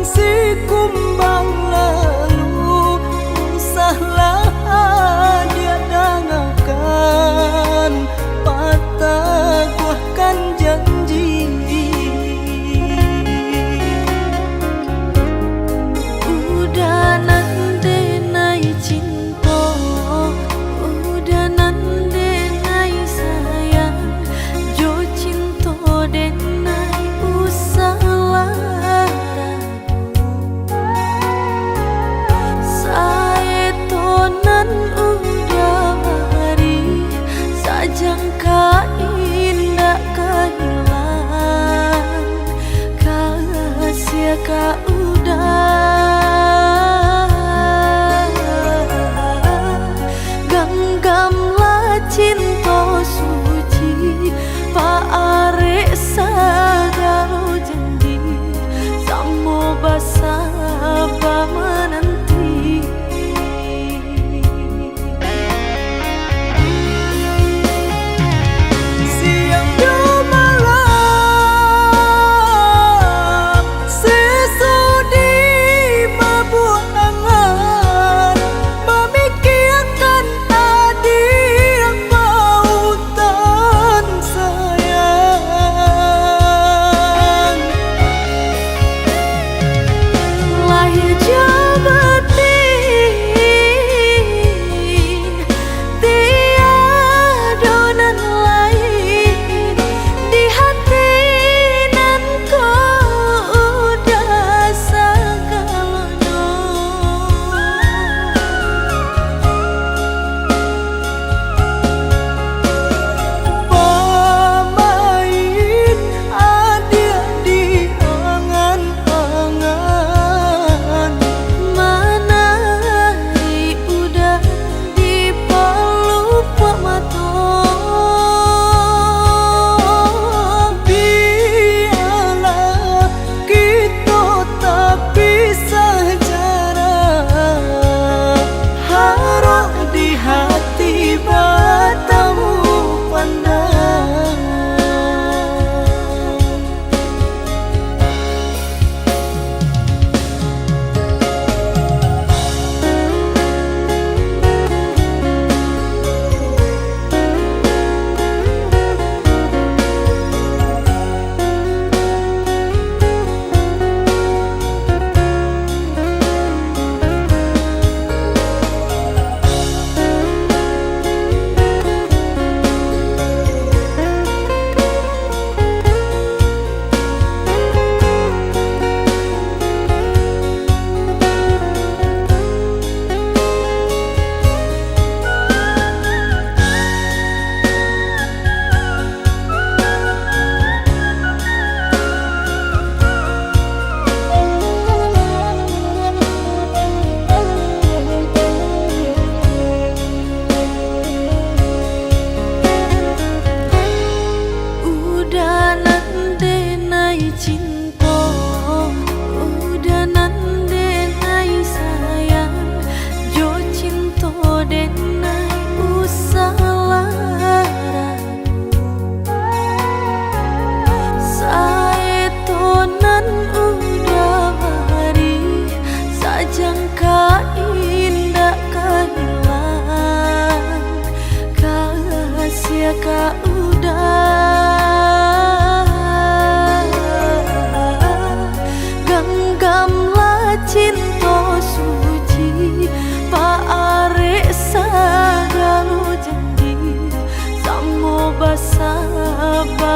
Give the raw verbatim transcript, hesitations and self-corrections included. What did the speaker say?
Si kumbang lalu, usahlah adiak dangakan, pataguahkan janji. Udah nan denai cinto, udah nan denai sayang, jo cinto denai usahlah ragu. Saeto nan udah bari, sajangka indak ka ilang, kasiah ka udah. Ganggamlah cinto suci, paarek sagalo janji, samo basaba mananti. Siang jo malam, sisudi mabuak angan, mamikiakan adiak pautan sayang. Lahia jo batin, tiado nan lain, di hati nan ko udah sagalonyo. Pamain adiak di angan-angan, manari udah di palupuak mato. Bialah kito tapisah jarak, harok di hati batamu pandang. Udah nan denai cinto, udah nan denai sayang, jo cinto denai usahlah ragu. Saeto nan udah bari, sajangka indak ka ilang, kasiah ka udah. Ganggamlah cinto suci, paarek sagalo janji, samo basaba